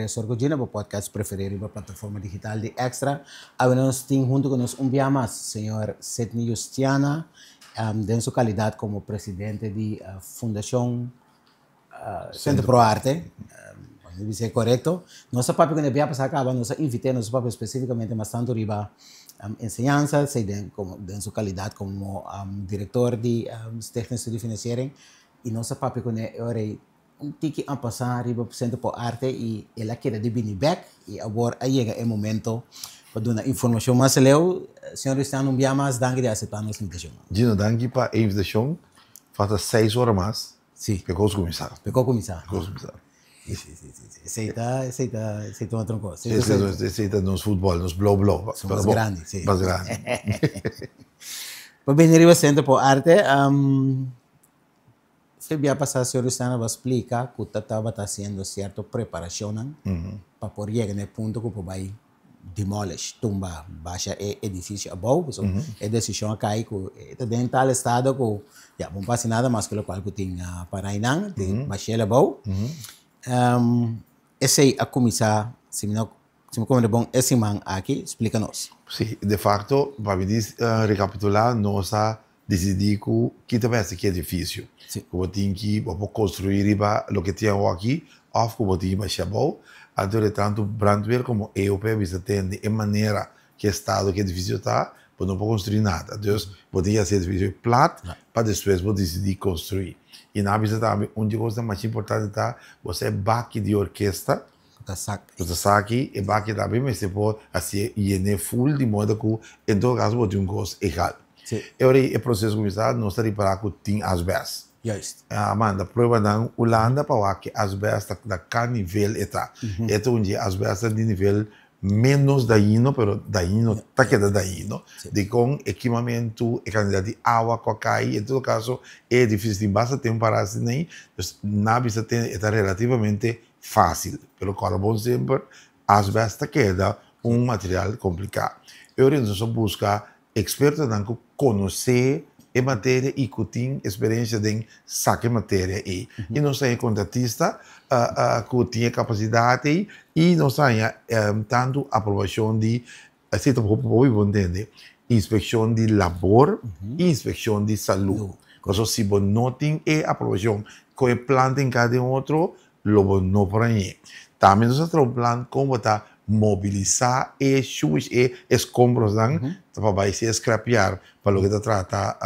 Sorgo Gina, bo podcast preferí riba plataforma digital di Extra. Awe nos tin huntu ku nos un bia mas señor Sidney Justiana, den su kalidat komo presidente di Fundashon Sentro Pro Arte. Mi bisa e korekto. Nos a papia ku e bia pasá kaba, nos a invit'é, nos a papia spesífikamente mas tantu riba enseñansa, esei den komo den su kalidat komo direktor di Stichting Studiefinanciering i nos a papia kuné e ora ei. Un tiki a pasa riba Centro por Arte y el a keda di bini bek y awor a yega e momento pa duna informacion mas leu. Señor Luciano un bia mas danki di acepta nos invitacion. Gino, danki pa e invitacion. Falta seis ora mas Si. pa e cos cuminsa. Pa e cos cuminsa. Pa e cos cuminsa. Si, si, si, si. Esey ta, esey ta, esey ta otro cos. Esey ta nos futbol, nos blou blou. Su mas grandi, si. Mas grandi. Pa bini riba Centro por Arte, Fe bia pasá señor Luciano bo a splika ku ta tabata hasiendo sierto preparashonnan pa por yega na e punto ku por bai demolish, tumba, basha e edifisio abou. Pasobra e desishon a kai ku e ta den tal estado ku ya bo no por hasi nada mas ku lokual ku tin para einan, tin bash'el abou. Esei a kuminsá, si mi no si mi komprende bon, e siman aki. Splika nos. Si, de fakto, pa mi di rekapitulá, nos a Disidí ku ki ta mester ki edifisio ku bo tin ki bo por konstruí riba loke tin awoki òf ku bo tin ki basha abou. Anto de tantu brandweer komo EOP a bisa tende e manera ki estado ki edifisio ta, bo no por konstruí nada. Dus bo tin ki hasi edifisio plat pa despues bo disidí konstruí. I nan a bisa tambe un di e kosnan mas importante ta bo sa e baki di orkesta. Ku ta sak. Ku ta saki, e baki tambe mester por hasié yené ful di moda ku en todo kaso bo tin un kos egal. Sí. E ora ei e proseso kuminsá nos ta ripará ku tin asbèst. Juist. A manda pruebanan Hulanda pa wak e asbèst ta na ka nivel e ta. E ta un dje asbèstnan di nivel ménos dañino pero dañino ta keda dañino. Dikon e kimamentu, e kantidat di awa ku a kai, en todo kaso e edifisio tin basta tempu pará asina ei, dus nan a bisa tende e ta relativamente Fácil, pero kòrda bon semper, asbest ta keda un material kompliká. E ora nos a buska ekspertonan ku konosé e materia i ku tin eksperensia den saka e materia ei. I nos haña kontratista ku tin e kapasidat ei i nos haña tantu aprobashon di, esei ta hopi hopi bon tende, inspekshon di labor i inspekshon di salú. Pasobra si bo no tin e aprobashon ku e plan ta hinká den otro, lo bo no por hañ'é. Tambe nos a traha un plan kon bo ta mobilisá e shuish, e eskombrosnan pa bai sea skrapiar pa loke ta trata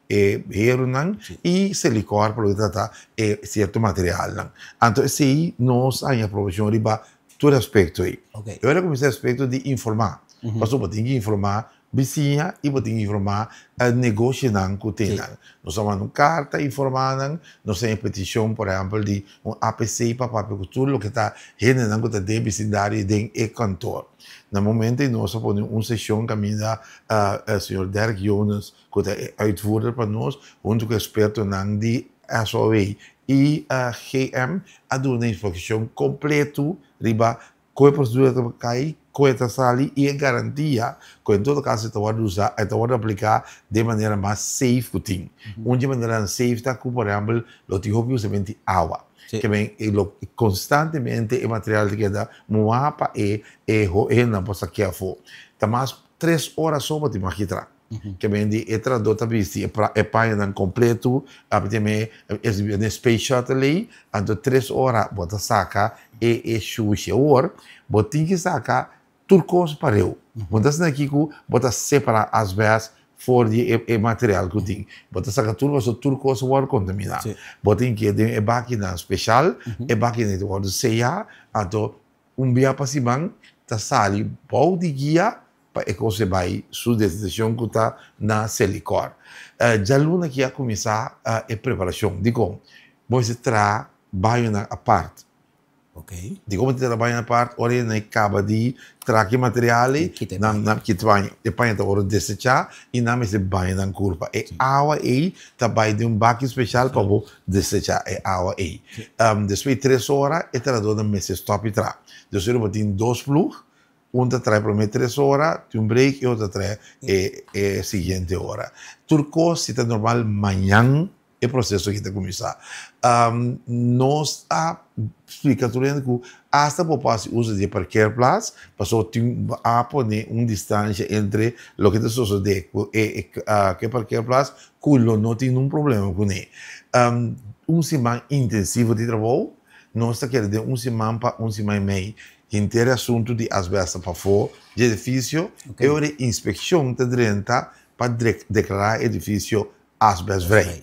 e herunan i selikor pa loke ta trata e sierto materialnan. Anto esei nos a haña aprobashon riba tur aspekto ei. E ora kuminsá e aspekto di informá, pasobra bo tin ki informá Bisiña i bo tin informá e negoshinan ku tin nan. Nos a manda un karta informá nan, nos tin e petishon por ehèmpel di un APC pa papia ku tur loke ta hendenan ku ta den e bisindario i den e kantor. Na momento ei nos a pone un seshon kaminda señor Derk Jonas ku ta e uitvoerder pa nos huntu ku ekspertonan di SOW i GM a duna informashon kompletu riba Kon e prosedura ta kai, kon e ta sali i e garantia ku en todo kaso e ta wòrdu usá, e ta wòrdu apliká den manera mas safe ku tin. Un di e maneranan safe ta ku por ehèmpel lo tin hopi usamentu di awa. Ke men e lo konstantemente e material ta keda muhá pa e e hendenan por saké afó. Ta mas tres ora so bo tin maki tra. Ke men di e trahadó ta bisti e pañanan kompletu, ape me e space shuttle ei, anto tres ora bo ta saka e e shushi. Awor bo tin ki saka tur kos pareu. Bo no ta asina aki ku bo ta separá asbèst for di e material ku tin. Bo ta saka tur pasobra tur kos a wòrdu kontaminá. Bo tin ki den e bakinan speshal, e bakinan ta wòrdu seyá, anto un bia pa siman ta sali bou di guia pa e kos e bai su destinashon ku ta na Selikor. Djaluna ki a kuminsá e preparashon. Dikon? Bo mester traha bañonan apart. Dikon bo tin traha bañonan apart? Ora e nan kaba di traha ki material ei, nan nan kita baño. E paña ta wòrdu desechá i nan mester baña nan kurpa. E awa ei ta bai den un baki speshal pa bo desechá e awa ei. Despues di tres ora e trahadónan mester stòp di traha. Dus ora bo tin dos plug, Un ta trae prome tres ora, tin un break y otro ta trae e siguiente ora. Tur cos si ta normal mañan. e proseso aki ta kuminsá. Nos a splika tur hende ku asta bo por hasi uso di e parkeerplaats, pasobra tin a pone un distansha entre loke ta sosodé ku e ku e parkeerplaats ku lo no tin nun problema kuné. Un siman intensivo di trabou, nos ta kere den un siman pa un siman i mei henter e asuntu di asbèsto pafó di edifisio, e ora e inspekshon ta drenta pa deklará e edifisio asbestvrij.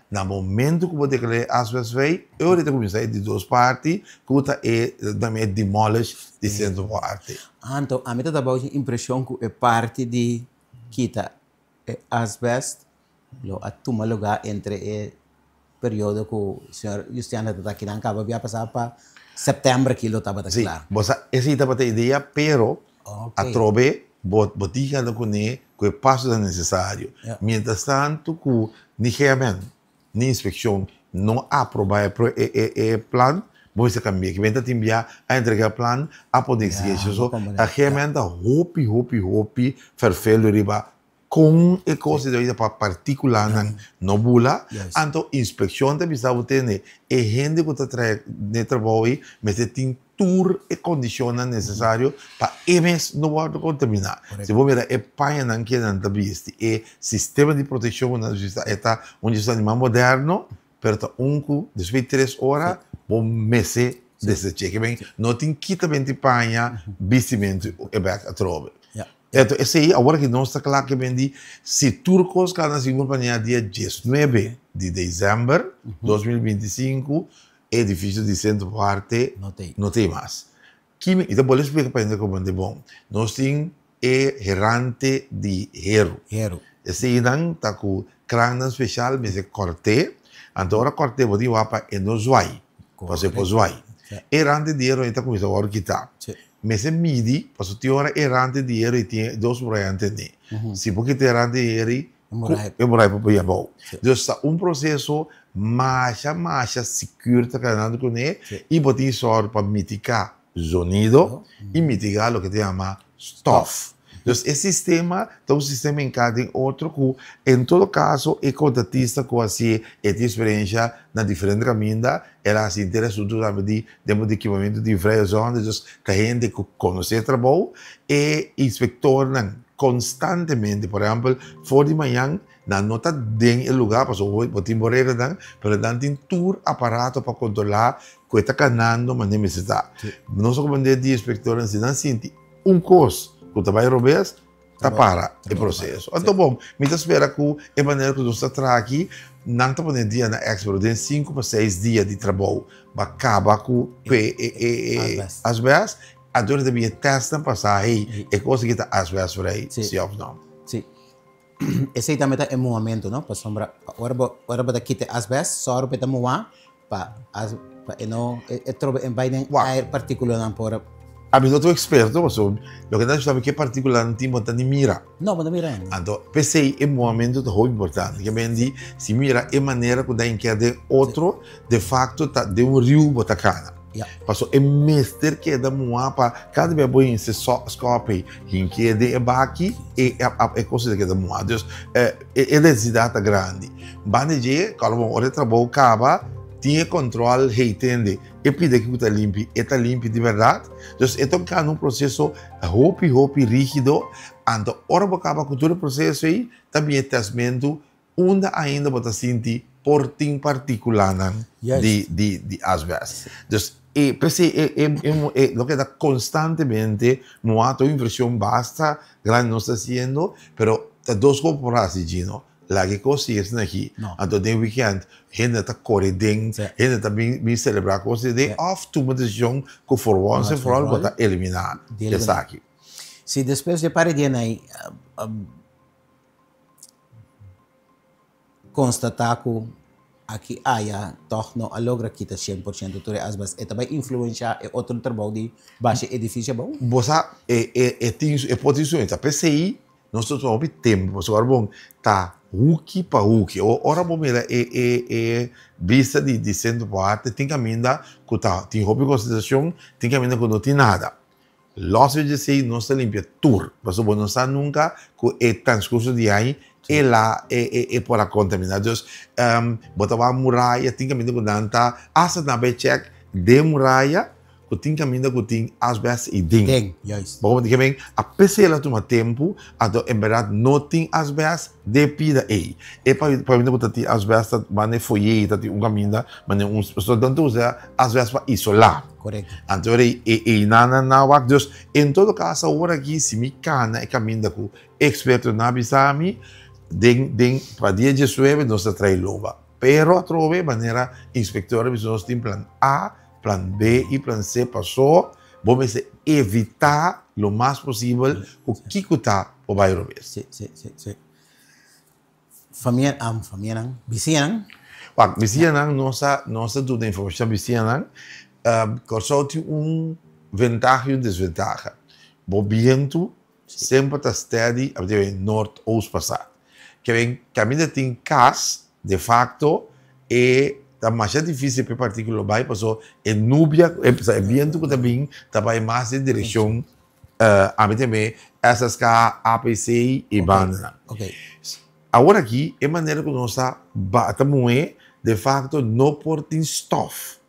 Na momento ku bo deklará e asbestvrij, e ora ta kuminsá e di dos parti ku ta e e demolish di Sentro pa Arte. Anto, ami ta tabata e impreshon ku e parti di kita e asbest lo a tuma lugá entre e periodo ku señor Justiano tabata akinan kaba bia pasá pa sèptèmber aki lo tabata kla. Sí, bo sa esei tabata e idea pero atrobe bo bo tin kanda kuné ku e pasonan nesesario. Mientras tantu ku ni GMN ni inspekshon no aprobá e e e plan bo mester kambia. Kiben ta tin bia a entregá e plan a pone eksigensia. So GMN ta hopi hopi hopi ferfelu riba Kon e kos di ta pa partikulanan no bula, anto inspekshon ta bisa bo tende e hende ku ta traha n'e trabou ei mester tin tur e kondishonnan nesesario pa e mes no wòrdu kontaminá. Si bo mira e pañanan ke nan ta bisti, e sistema di protekshon ku nan ta bisti e ta un dje animal moderno, pero ta un ku despues di tres ora bo mester desech'é. Ke men no tin kitamento di paña, bistimentu e bèk atrobe. Eto esei awor ki nos ta kla ke men di si tur kos ka na sigur pa nia dia diesnuebe di desèmber 2025 e edifisio di Sentro pa Arte no t'ei mas. Ki mi ta bolbe splika pa hende komprende bon. Nos tin e herante di heru. Eseinan ta ku krannan speshal mester kòrt'é. Anto ora kòrt'é bo tin wak pa e no zwai, pasobra e por zwai. E herante di heru ei ta kuminsá wòrdu kitá. Mester midi, pasobra tin ora e rante di heri tin e dos muraya tene. Si bo kita e rante di heri, e muraya por pui abou. Dus ta un proseso masha masha sigur ta kanando kuné i bo tin sòru pa mitiká zonido i mitiká loke ta yama stòf. Dus e sistema ta un sistema hinká den otro ku en todo kaso e kontratista ku hasié e tin eksperensha na diferente kaminda, el a hasi henter asuntu tambe di den di ekipamentu di vrije zone, dus ta hende ku konosé e trabou. E inspektornan konstantemente, por ehèmpel for di mañan nan no ta den e lugá pasobra bo tin bo reglanan, pero nan tin tur aparato pa kontrolá ku e ta kanando manera mester ta. Nos a komand'é di inspektornan si nan sinti Un kos ku ta bai robes ta para e proseso. Anto bon, mi ta spera ku e manera ku nos ta traha aki, nan ta pone dia na èks, pero den sinku pa seis dia di trabou ba kaba ku e asbest. Anto ta bin e tèstnan pa sa, hey, e kos aki ta asbestvrij, si òf no. Si. Esei tambe ta e muhamentu, no? Pasobra ora bo ora bo ta kita e asbest, sòru pa e ta muhá pa as pa e no e trobe e bai den air partíkulanan por. Ami no ta un eksperto, pasobra loke ta bisa mi ke partíkulanan tin bo ta ni mira. No, bo ta mira ainda. Anto, p'esei e muhamentu ta hopi importante. Ke men di, si mira e manera ku ta hinká den otro, de fakto ta den un riu bo ta kana. Paso e mester keda muhá pa kada bia bo hinse skòp ei, hink'é den e baki, e e kos ta keda muhá. Dus e nesesidat ta grandi. Banda dje, kòrda bon, ora e trabou kaba, tin e kòntròl, hey tende, e pida aki ku ta limpi, e ta limpi di bèrdat? Dus e ta kanda un proseso hopi hopi rígido. Anto ora bo kaba ku tur e proseso ei, ta bin e tèstmentu Unda ainda bo ta sinti por tin partíkulanan di di di asbest. Dus e p'esei e e e lo keda konstantemente muha ta un invershon basta grandi nos ta hasiendo, pero ta dos kos por hasi Gino, laga e kos sigui asina aki, anto den wikènt hende ta kore den, hende ta bin bin selebrá kos di den òf tuma desishon ku for once and for all bo ta eliminá esaki. Si despues di e par di dianan ei Constata cu aki aya toch no a logra kita 100% tur e asbest. E ta bay influencia e otro trabou di basha e edificio abou? Bo sa e e e tin e por tin su ta p'esei nos ta tuma hopi tempo pasobra ora bon ta huki pa huki ora bo mira e e e bista di di Centro pa Arte tin caminda cu ta tin hopi concentracion tin caminda cu no tin nada. Los di esei nos ta limpia tur, pasobra bo no sa nunka ku e transkurso di aña El a e e por a contaminá. Dus bo ta wak muraya tin caminda cu nan ta hasta nan bay check den muraya cu tin caminda cu tin asbest y den. Den, juist. Bo como di men a pesar el a tuma tempo anto en berdad no tin asbest den pida ey. E pa caminda cu ta tin asbest ta mane foyer ta tin un caminda mane un so nan ta usa asbest pa isola. Correcto. Anto e eynan nan a wak. Dus en todo caso awor aki si mi cana e caminda cu Expertonan a bisa mi, den den pa dia diesnuebe nos ta trae loba. Pero atrobe manera inspector a bisa nos tin plan A, plan B y plan C paso bo mester evita lo mas posibel cu kico ta por bay robes. Sí, sí, sí, sí. Famia, famianan, bisiñanan. Wak, bisiñanan nos a nos a duna informacion bisiñanan. Kòrsou tin un ventaha y un desventaha. Bo bientu Semper ta steady a bini noord oost pasa. Ke ben kaminda tin kas de facto e ta masha dificil pa e particulo bai paso e nubia e bientu ku ta bin ta bai mas den direccion ami ta me SSK, APC i bandanan. Awor aki e manera ku nos ta ta muhe de facto no por tin stof.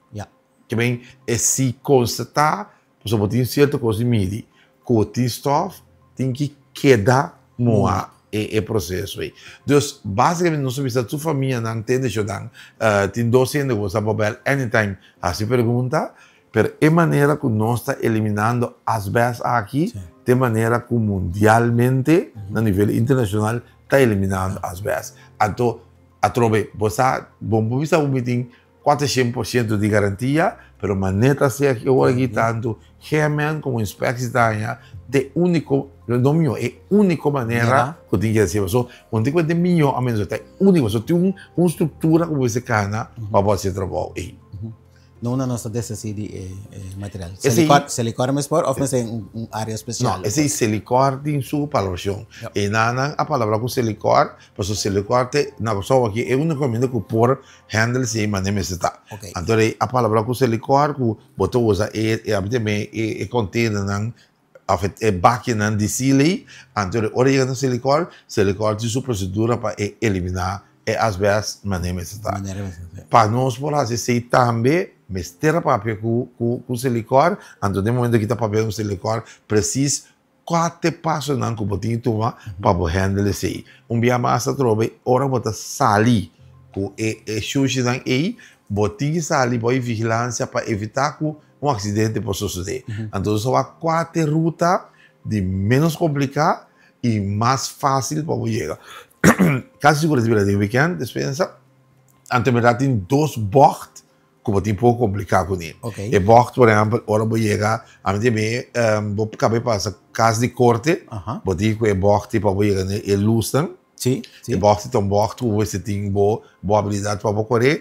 Ke ben e si constata Pasobra bo tin sierto kos di midi ku tin stòf tin ki keda moa e e proseso ei. Dus básikamente nos ta bisa tur famianan tende shodan tin dos hende ku bo sa por bèl anytime hasi pregunta pero e manera ku nos ta eliminando asbèst aki ta e manera ku mundialmente na nivel internashonal ta eliminando asbèst. Anto atrobe bo sa bo por bisa bo mi tin 400% di garantia, pero manera ta sea ki ora ki tantu GMN komo inspeksie ta haña ta e úniko, no mihó, e úniko manera ku tin ke hasi. Pasobra bo no tin ku mete mihó a menos, ta e úniko. Pasobra tin un struktura ku bo mester kana pa bo hasi e trabou ei. No unda nos ta deshasí di e material? Selikor, Selikor mes por òf mester un área spesial? No, esei Selikor tin su palabrashon. E nan a palabra ku Selikor, pasobra Selikor ta na Kòrsou aki e úniko kaminda ku por Handle si mane mester ta. Ok. Anto rei a palabra ku Selikor ku bo ta usa e e abiti me e e containernan of e e bakinan di sili, anto rei ora yega na Selikor, Selikor tin su prosedura pa e eliminá e asbest mane mester ta. Manera mester ta. Pa nos por hasi esei tambe mester a papia ku ku ku Selikor, anto den momento ki ta papia ku Selikor presis Kua ta e pasonan ku bo tin ki tuma pa bo handle esei? Un bia mas atrobe, ora bo ta sali ku e e shushinan ei, bo tin ki sali bo e vigilansia pa evitá ku un aksidente por sosodé. Anto nos a wak kua ta e ruta di ménos kompliká i mas fásil pa bo yega. Kasi sigur a bira den wikènt, despensa. Anto en bèrdat tin dos bògt ku bo tin poko kompliká kuné. Okay. E bògt, por ehèmpel, ora bo yega, ami tin mi, bo kaba di pasa kas di korte, bo tin ku e bògt pa bo yega na e lusnan. Sí, sí. E bògt ta un bògt ku bo mester tin bo bo abilidat pa bo kore.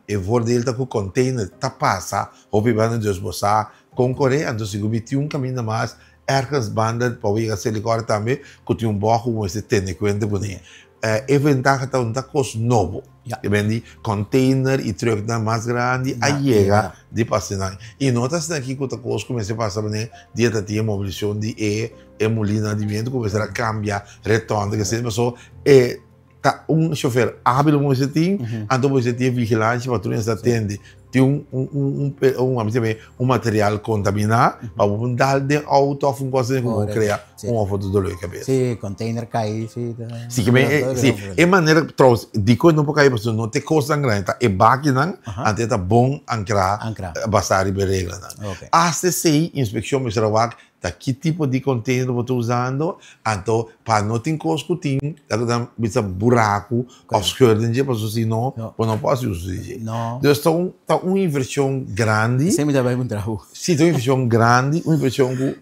E voordeel ta ku kònteiner ta pasa hopi banda, dus bo sa kon kore. Anto si ku mi tin un kaminda mas ergens banda pa bo yega Selikor tambe ku tin un bògt ku bo mester tene kuenta kuné. E ventaha ta un ta kos nobo. E ben di container y trucknan mas grandi a yega di pasa nan. Y no ta asina aki cu ta kos cu mester pasa manera dia ta tin e mobilisacion di e e mulina di biento cu mester a cambia retonda ke paso e ta un chofer habil bo mester tin anto bo mester tin e vigilancia pa tur mester atende. Tin un un un un un un material contamina pa bo dal den auto of un cosa asina cu bo crea un of otro dolor di cabeza. Sí, container cay, sí. Sí, que me, sí, e manera, trouwens, dikon no por cay pasobra no ta e cosnan grandi, ta e bakinan, anto ta bon ancra, basa riba e reglanan. Hasta esey, inspeccion mester a wak ta ki tipo di container bo ta usando, anto pa no tin cos cu tin, ta cu nan bisa buracu of scheur den dje, pasobra si no, bo no por haci uso di dje. Dus ta un, ta un inversion grandi. Esey mi ta bay puntra bo. Si, ta un inversion grandi, un inversion cu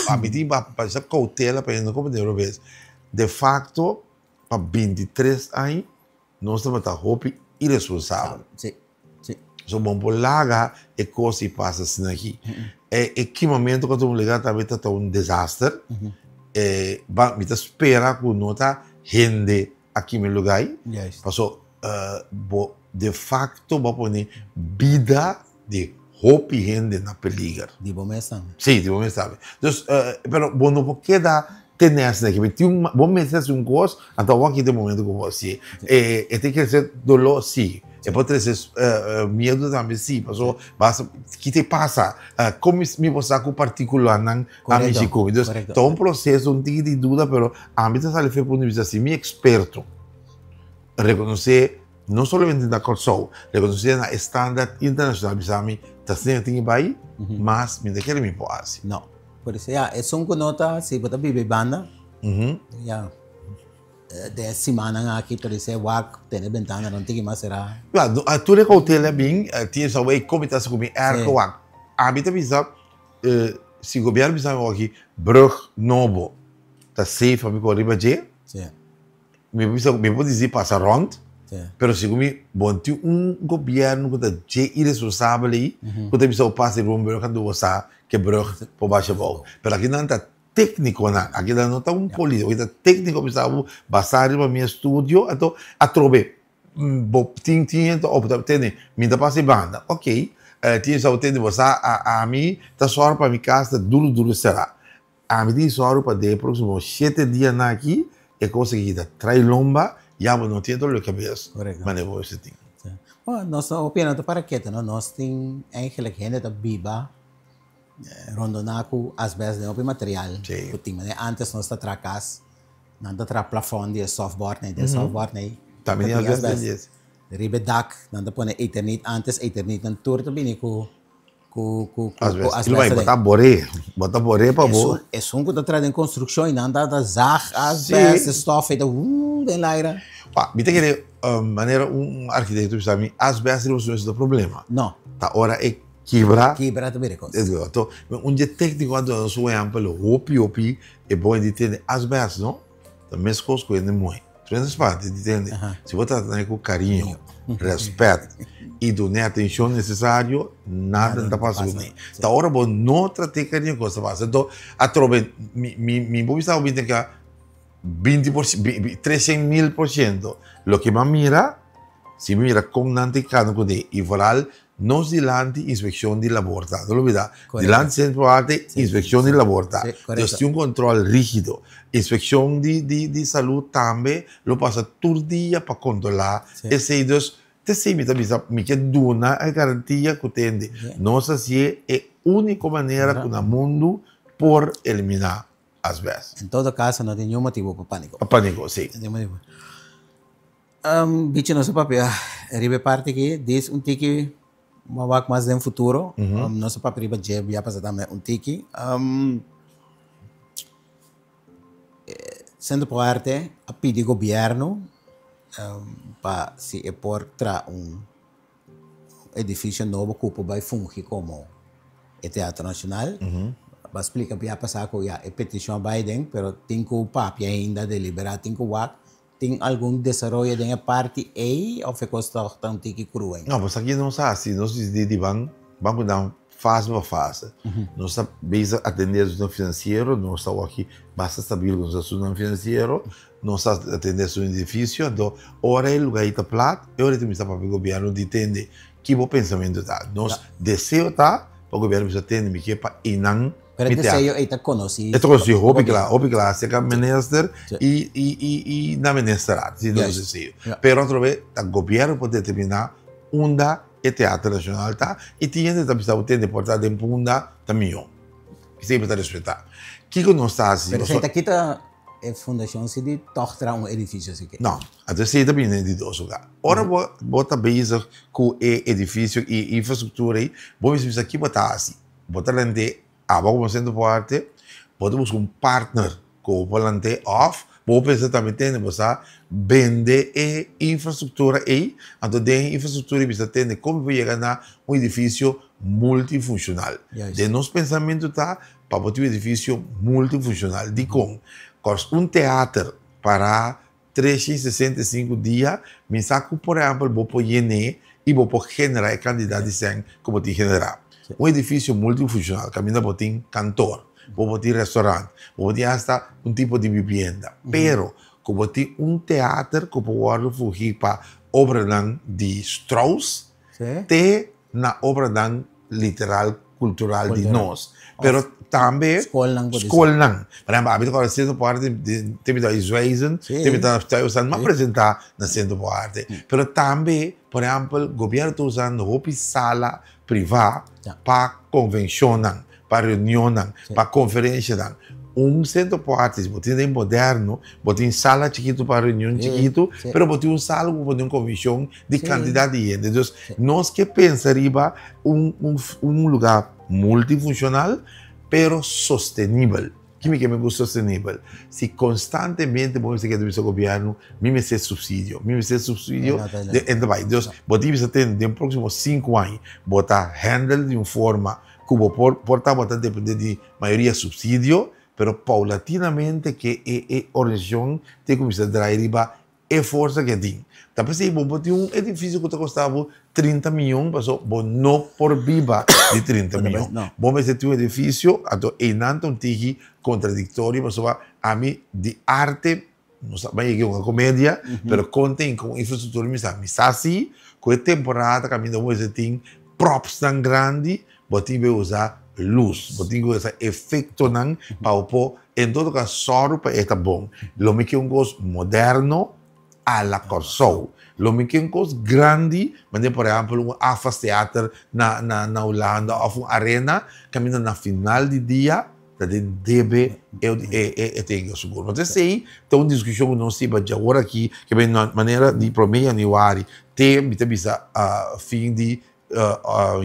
ami tin pa pasa cautela pa hende no comprende robes. De facto, pa 23 aña nos tabata hopi iresponsabel. Sí, sí. So bo por laga e kos i pasa asina aki. E e kimamentu ku a tuma lugar tambe ta ta un desaster. E ba mi ta spera ku no ta hende a kima e lugar ei. Juist. Paso bo de facto bo a pone bida di hopi hende na peliger. Di bo mes tambe. Sí, di bo mes tambe. Dus pero bo no por keda. Tene asina ki tin un bo mester hasi un kos, anto awor aki ta e momento ku bo hasié. E e tin krese doló sí, e por trese miedu tambe sí, paso basta ki ta pasa? Kon mi mi por sa ku partikularnan a mishi ku mi? Dus ta un proseso, un tiki di duda, pero ami ta sali for e punto di bista si mi eksperto rekonosé no solamente na Kòrsou, rekonosé na e standaard internashonal bisa mi ta asina tin ke bai, mas mi ta kere mi por hasi. No. Por eso ya, esun ku no ta, si bo ta biba e banda, ya, den e simannan aki por esei wak tene bentananan tiki mas será. Ya, tur e hotel a bin, tin esaki wey komi ta hasi ku mi airco wak. Ami ta bisa, si gobierno bisa mi awor aki, brug nobo ta safe pa mi kore riba dje. Mi por bisa, mi por disi pasa rond, pero segun mi bo no tin un gobierno ku ta dje iresponsabel ei, ku ta bisa bo pasa riba un brug anto bo sa ke brug por basha abou. Pero aki nan ta teknikonan, aki nan no ta un politiko, aki ta tekniko bisa bo basa riba mi estudio, anto atrobe bo tin tin hende ta opta tene mi ta pasa e banda, ok, tin hende ta tene bo sa ami ta sòru pa mi kas ta duru duru sera. Ami tin sòru pa den e próksimo shete dianan aki e kos aki ta trai lomba, ya bo no tin e dolor di kabes manera bo mester tin. Bueno, nos no opina ta para ketu, no? Nos tin eigenlijk hende ta biba rondoná ku asbest den hopi material ku tin. Manera antes nos ta traha kas, nan ta traha plafòn di e softboard nei, den softboard nei ta tin asbest. Riba e dak nan ta pone eternit, antes eternitnan tur ta bini ku ku ku ku ku asbest. Bo ta boré, bo ta boré pa bo. Esun ku ta traha den konstrukshon i nan ta ta zag asbest, e stof ei ta wuu den laira. Pa, mi ta kere manera un arkitekto bisa mi asbest riba su mes no ta problema. No. Ta ora e kibra. Kibra ta bira e kos. Anto, un dje tekniko a duna nos un ehèmpel hopi hopi e bon di tende asbest no. Ta meskos ku hende muhé. Tremendo spante di tende. Si bo trata nan ku kariño, rèspèt i dun'é atenshon nesesario, nada no ta pasa kuné. Ta ora bo no trat'é kariño kos ta pasa. Anto, atrobe, mi mi mi por bisa bo bin ta ka 20 por 300.000% loke mi a mira, si mi mira kon nan ta kanda kuné i vooral Nos dilanti inspekshon di labor ta, no lubida, dilanti Centro Arte inspekshon di labor ta. Dus tin un kontrol rigido. Inspekshon di salud tambe lo pasa tur dia pa kontrola esei. Dus t'esei mi ta bisa, mi ke duna e garantia ku tende nos hasié e uniko manera ku na mundu por eliminá asbest. En todo kaso no tin niun motibu pa paniko. Pa paniko, si. Bichi nos a papia riba e parti aki, dis un tiki bo a wak mas den futuro, nos a papia riba dje bia pasa tambe un tiki. Centro Pro Arte a pidi gobierno pa si e por traha un edifisio nobo ku por bai fungi komo e Teatro Nacional. Bo a splika bia pasa ku ya e petishon a bai den pero tin ku papia ainda, deliberá, tin ku wak. Tin algun desaroyo den e parti ei of e kos tòg ta un tiki kru ainda? No, pues aki nos a hasi, nos disidí di ban ban ku nan fase pa fase. Nos ta bezig atendé asuntunan finansiero, nos ta wak basta stabil ku nos asuntunan finansiero, nos ta atendé asuntu di edifisio, anto ora e lugá ei ta plat, e ora ei ta kuminsá papia ku gobièrnu di tende ki bo pensamentu ta. Nos deseo ta pa gobièrnu bisa tende mi ke pa einan. Pero e deseo ei ta konosí. E ta konosí hopi kla, hopi kla aserka minister i i i i na ministerat, si nos deseo. Pero otro be ta gobierno por determiná unda e teatro nashonal ta i tin hende ta bisa bo tende por ta den Punda ta mihó. Esei bo ta respetá. Kiko nos ta hasi? Pero esei ta kita e fundashon si di tòg traha un edifisio así ke? No, anto esei ta bini di dos lugá. Ora bo bo ta bezig ku e edifisio i infrastruktura ei, bo mester bisa ki bo ta hasi. Bo ta lant'é abo komo Centro por Arte, bo ta buska un partner ku bo por lant'é òf bo por pensa tambe tende bo sa bende e infrastruktura ei, anto den e infrastruktura ei bisa tende kon mi por yega na un edifisio multifunshonal. Den nos pensamentu ta pa bo tin un edifisio multifunshonal. Dikon? Kòs un teater para 365 dia, mi sa ku por ehèmpel bo por yen'é i bo por generá e kantidat di sèn ku bo tin generá. Un edifisio multifunshonal kaminda bo tin kantor, bo por tin restaurant, bo por tin asta un tipo di bibienda, pero ku bo tin un teater ku por wòrdu fungí pa obranan di Strauss te na obranan literal. kultural di nos. Pero tambe Skolnan por skolnan. Por ehempel, abi ta kòrda Sentro pa Arte te mi ta Zwijzen, te mi ta Stuyvesant, m'a presentá na Sentro pa Arte. Pero tambe, por ehempel, gobièrnu ta usando hopi sala privá pa konvenshonnan, pa reunionnan, pa konferenshanan. Un Sentro pa Arte, si bo tin den moderno, bo tin sala chikitu pa reunion chikitu, pero bo tin un sala ku bo pone un konvenshon di kantidat di hende. Dus, nos ke pensa riba un un lugá multifunshonal, pero sostenibel. Ki mi ke men ku sostenibel? Si konstantemente bo mester keda bisa gobièrnu, mi mester supsidio, mi mester supsidio, e ta bai. Dus, bo tin bisa tende den próksimo sinku aña, bo ta handle di un forma ku bo por, por ta bo ta depende di mayoria supsidio, pero paulatinamente ke e e organisashon tin kuminsá drai riba E forsa ke tin. Ta p'esei bo por tin un edifisio ku ta kosta bo 30 mion, paso bo no por biba di 30 mion. Bo mester tin un edifisio, anto einan ta un tiki kontradiktorio pasobra ami di arte, no sa ban yega un komedia, pero kon tin ku un infrastruktura mi sa, mi sa si ku e temporada kaminda bo mester tin propsnan grandi, Bo tin ku usa lus, bo tin ku usa efektonan pa bo por en todo kas sòru pa e ta bon. Lo mi ke un kos moderno a la Kòrsou. Lo mi ke un kos grandi, manera por ehèmpel un AFAS Theater na na na Hulanda òf un arena kaminda na final di dia ta den debe e e e tin e sigur. Entonces esei ta un diskushon ku nos tin djawor aki ke manera di promé yanüari te mi ta bisa fin di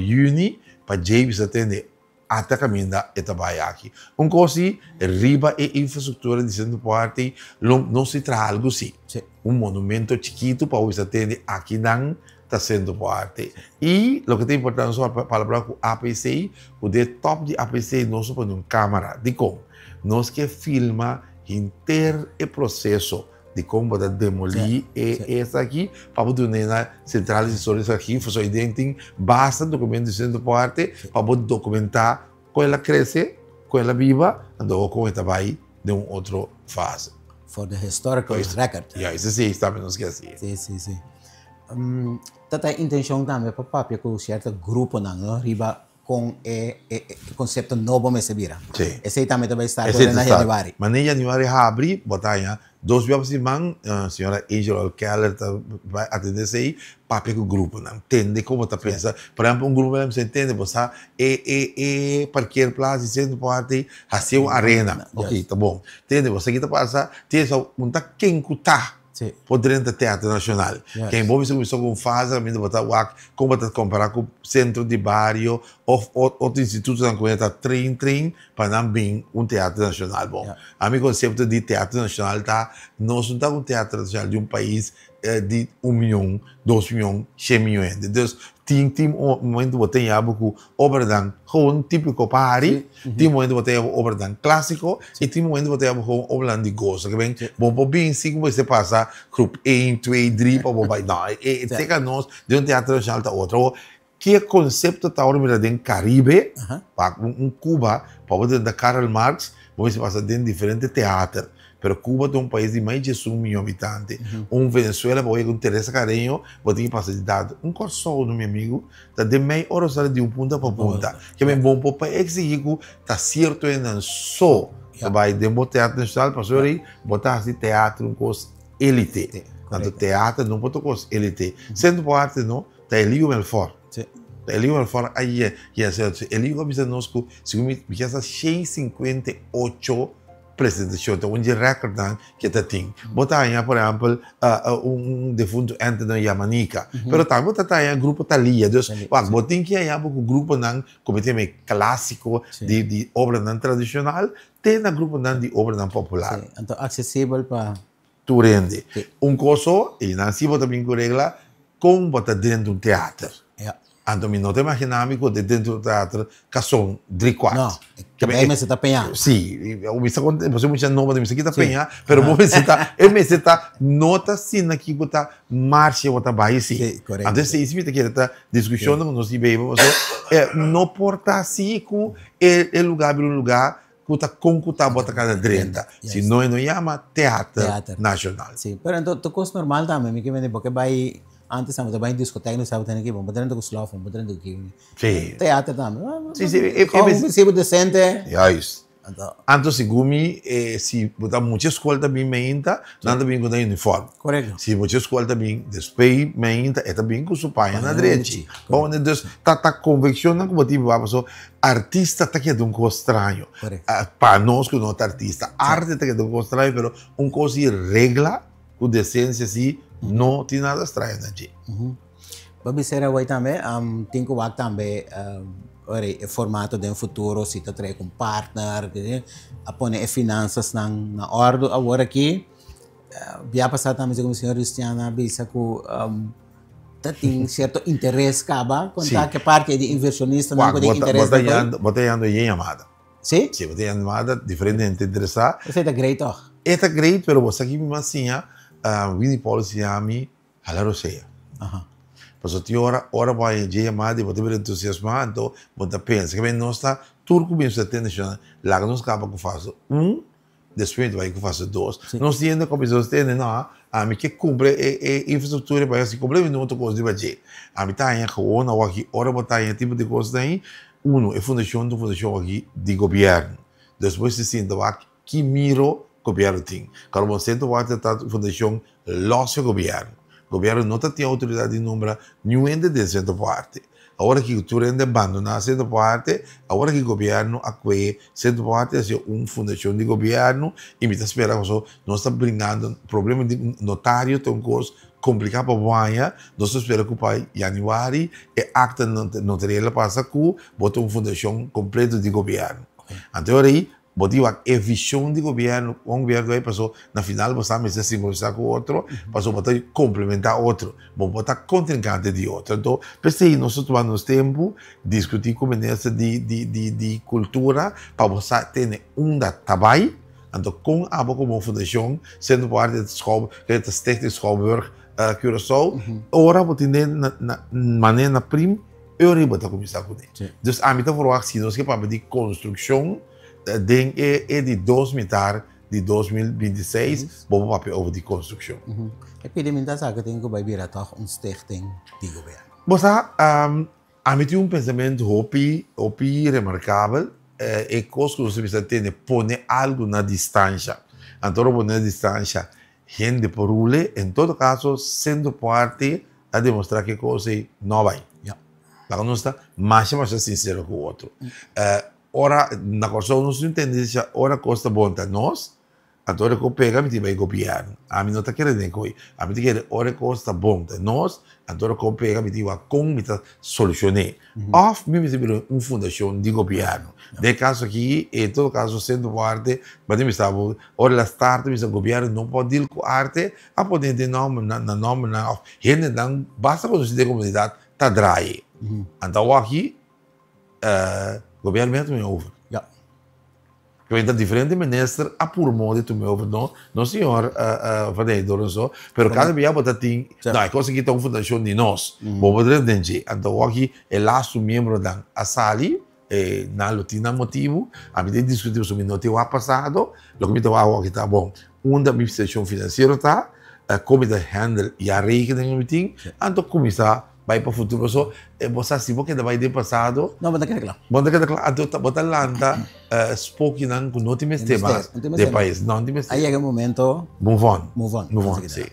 Juni pa djei bisa tende ata kaminda e ta bai aki. Un kos si riba e infrastruktura di Sentro por Arte lo nos si traha algu si. Un monumento chikitu pa bisa tende akinan ta Sentro por Arte. I loke ta importante nos a palabra ku APC ku den top di APC nos a pone un kamera. Dikon? Nos ke filma henter e proseso. Di kon bo ta demolí e esaki pa bo dun'é na Central de Historia di Archivo. So den tin basta documento di Centro por Arte pa bo documentá kon el a krese, kon el a biba, anto kon e ta bai den un otro fase. For the historical record. Ya, esei si tambe nos ke hasi. Si, si, si. Ta ta e intencion tambe pa papia ku cierto gruponan, no, riba Kon e konsepto nobo mester bira. Esei tambe ta bai start ora na januari. Manera januari habri, bo ta haña dos bia pa siman, señora Angel Keller ta bai atende esei, papia ku gruponan, tende kon bo ta pensa. Por ehempel, un grupo mester tende, bo sa e e e parkeerplaats di Centro Party hasié un arena. Ok, ta bon. Tende, bo sa ki ta pasa, tende sa un ta ken ku ta. Por drenta Teatro Nacional. Ken bo mester cuminsa cu un fase caminda bo ta wak con bo ta compara cu centro di bario of otro institutonan cu ta train train pa nan bin un Teatro Nacional. Bon, ami concepto di Teatro Nacional ta nos no ta un Teatro Nacional di un pais di un miyon, dos miyon, shen miyon hende. Dus tin tin momento bo ta yaba cu obranan gewoon típiko pa hari, tin momento bo ta yaba obranan klásiko i tin momento bo ta yaba gewoon obranan di goso. Ke men bo por bin sin ku mester pasa grup een, twee, drie pa bo bai. No, e teka nos den un teatro nashonal ta otro. Awor, ke konsepto ta ora mira den Karibe, pa un Cuba, pa bo drenta Karl Marx, bo mester pasa den diferente teater. Pero Cuba ta un pais di mas di 1 miyon habitante. Un Venezuela, pa bo yega un Teresa Carreño, bo tin ki pasa di tantu. Un Kòrsou, no mi amigu, Ta den mei ora sali di un punta pa punta. Ke men bon por pa exigi ku ta sierto hendenan so ta bai den bo teatro nacional pasobra ei bo ta hasi teatro un kos elite. Tanto teatro no por ta kos elite. Centro por Arte no, ta Eligo Melfor. Ta Eligo Melfor a ye ye Eligo a bisa nos ku segun mi mi kier sa 158 presentacion ta un dje recordnan ke ta tin. Bo ta haña por ehempel un defunto Anthony Yamanika, pero tambe bo ta haña grupo Thalia. Dus wak bo tin ke haña bo ku gruponan ku mi ta yama e klasiko di di obranan tradishonal te na gruponan di obranan popular. Si, anto aksesibel pa tur hende. Un kos so, i nan si bo ta bin ku regla kon bo ta drenta un teater. Anto mi no ta imaginá mi ku dentro un teater kason drikuart. No, e mester ta peñá. Si, mi sa kon, pasobra mucha nobo ta mester kita peñá, pero bo mester ta, e mester ta, no ta asina ki bo ta marsha bo ta bai si. Si, korekto. Anto esei si mi ta kere ta diskushonnan ku nos tin bebe, pasobra no por ta asi ku e lugá bira un lugá Ku ta kon ku ta bo ta kada drenta. Si no e no yama teater nashonal. Si, pero anto ta kos normal tambe. Mi ke mende bo ke bai Antes nan bo ta bai discoteca no sa bo tene ki bo drenta ku slof bo drenta ku ki. Si. Teater tambe. Si si e e Un sibu decente. Juist. Anto. Anto segun mi si bo ta mucha skol ta bin meinta nan ta bin ku nan uniform. Korekto. Si mucha skol ta bin despues meinta e ta bin ku su paña na drechi. Bo wende dus ta ta konvikshonnan ku bo tin biba paso artista ta keda un kos straño. Korekto. Pa nos ku no ta artista arte ta keda un kos straño pero un kos di regla ku desensia si no tin nada straño na dje. Bo bisa era awor tambe tin ku wak tambe ora e formato den futuro si ta trae ku un partner a pone e finansasnan na ordu awor aki bia pasa tambe segun señor Luciana a bisa ku ta tin sierto interes kaba konta ke parti di invershonistanan ku tin interes. Bo ta yando yen yamada. Si? Si bo ta yando yamada diferente hende ta interesa. Esei ta great tòg? E ta great pero bo sa ki mi mas siña Winnie Paul siña mi Hala rosea. Pasobra tin ora, ora bo haña dje yamada i bo ta bira entusiasmá, anto bo ta pensa ke nos ta tur ku bin su atenshon, laga nos kaba ku fase un, despues mi ta bai ku fase dos. Nos tin hende ku a bisa nos tende, no, ami ke kumpra e e infrastruktura pa hasi kompletamente otro kos riba dje. Ami ta haña gewoon awor aki, ora bo ta haña tipo di kosnan ei, uno, e fundashon ta un fundashon aki di gobièrnu. Despues di sinta wak ki miro gobièrnu tin. Kòrda bo sento wak ta ta fundashon Los e gobierno. Gobierno no ta tin autoridad di nombra niun hende den Centro por Arte. Awor aki tur hende a bandona Centro por Arte, awor aki gobierno a kue Centro por Arte hacia un fundacion di gobierno y mi ta spera paso nos ta bringando problema di notario ta un cos complica pa bo haña, nos ta spera cu pa januari e acta notarial a pasa cu bo ta un fundacion completo di gobierno. Anto e ora ayi Bo tin wak e vision di gobierno, con gobierno ta bay paso na final bo sa mester sincronisa cu otro, paso bo ta complementa otro, bo bo ta contrincante di otro. Anto pesey nos ta tuma nos tempo discuti cu minister di di di di cultura pa bo sa tene unda ta bay, anto con abo como fundacion Centro por Arte ta Stichting Schouwburg Curaçao, ora bo tin den na na manera na prim. E ora ei bo ta kuminsá kuné. Dus ami ta verwagt si nos ke papia di konstrukshon den e e di dos mitar di 2026, bo por papia over di konstrukshon. E pidi mi ta sa ku tin ku bai bira tòg un stichting di gobièrnu. Bo sa, ami tin un pensamentu hopi, hopi remarkabel. E kos ku nos ta bisa tene, pone algu na distansha. Anto ora bo pone na distansha, hende por rule. En todo kaso, Sentro por Arte a demostrá ke kos ei no a bai. Ya. Laga nos ta masha masha sinsero ku otro. Ora na Kòrsou nos tin tendensia ora kos ta bon ta nos, anto ora ku pega mi tin bai gobièrnu. Ami no ta kere den koe. Ami ta kere ora kos ta bon ta nos, anto ora ku pega mi tin wak kon mi ta solushon'é. Òf mi mester bira un fundashon di gobièrnu. Den e kaso aki, en todo kaso Sentro por Arte, bo tin bisa bo ora el a start a bisa gobièrnu no por deal ku arte, A pone den nòmbernan, na nòmbernan òf hendenan basta konosí den komunidat ta draai. Anto awor aki gobièrnu mester tuma e over. Ya. Pasobra ta diferente minister a puru moda di tuma e over, no no señor Van Heydoorn so, pero kada bia bo ta tin, no e kos aki ta un fundashon di nos, bo por drenta den dje. Anto awor aki e lastu miembronan a sali, nan lo tin nan motibu, ami ta diskutí pasobra mi no tin wak pasado, loke mi ta wak awor aki ta bon. Unda mi situashon finansiero ta, kon mi ta handle ya rekening ku mi tin, anto kuminsá bai pa futuro. Paso bo sa si bo keda bai den pasado, No, bo ta keda kla. Bo ta keda kla, anto bo ta lanta spokinan ku no tin mester mas den pais. No tin mester. A yega e momento. Move on. Move on. Move on, si.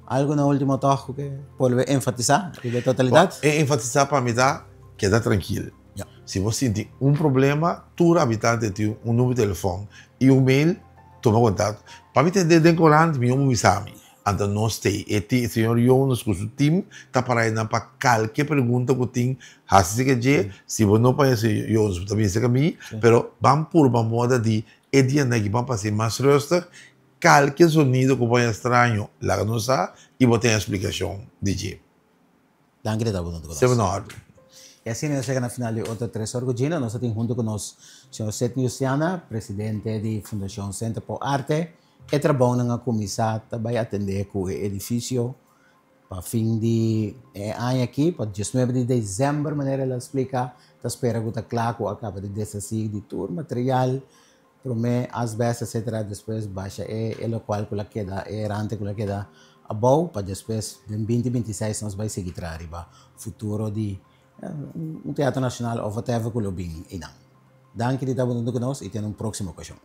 Algu na ultimo tòg ku ke bolbe enfatisá riba e totalidat? E enfatisá pa mi ta keda trankil. Ya. Si bo sinti un problema, tur habitante tin un numero di telefòn i un mail. Tuma kontakto. Pa mi tende den korant, mi omo bisa mi. Anto nos t'ei. E ti, señor Jonas ku su tim ta para einan pa kalke pregunta ku tin, hasi seka dje. Si bo no paña señor Jonas, bo ta bin seka mi. Pero ban purba moda di e dianan aki ban pasa mas rustig. Kalke zonido ku paña straño, laga nos sa i bo tin esplikashon di dje. Danki di ta huntu ku nos. Semper na orde. I asina nos yega na final di otro Tres Or ku Gino. Nos a tin huntu ku nos señor Sidney Justiana, presidente di Fundashon Sentro por Arte. E trabounan a kuminsá ta bai atendé ku e edifisio pa fin di e aña aki, pa diesnuebe di desèmber manera el a splika, ta spera ku ta kla ku a kaba di deshasí di tur material, promé asbèst etcetera, despues basha e lokual ku la keda, e erante ku la keda. Abou pa despues den 2026 nos bay sigui traha riba futuro di un teatro nacional of whatever cu lo bin eynan. Danki di ta hunto cu nos y te un proximo ocasion.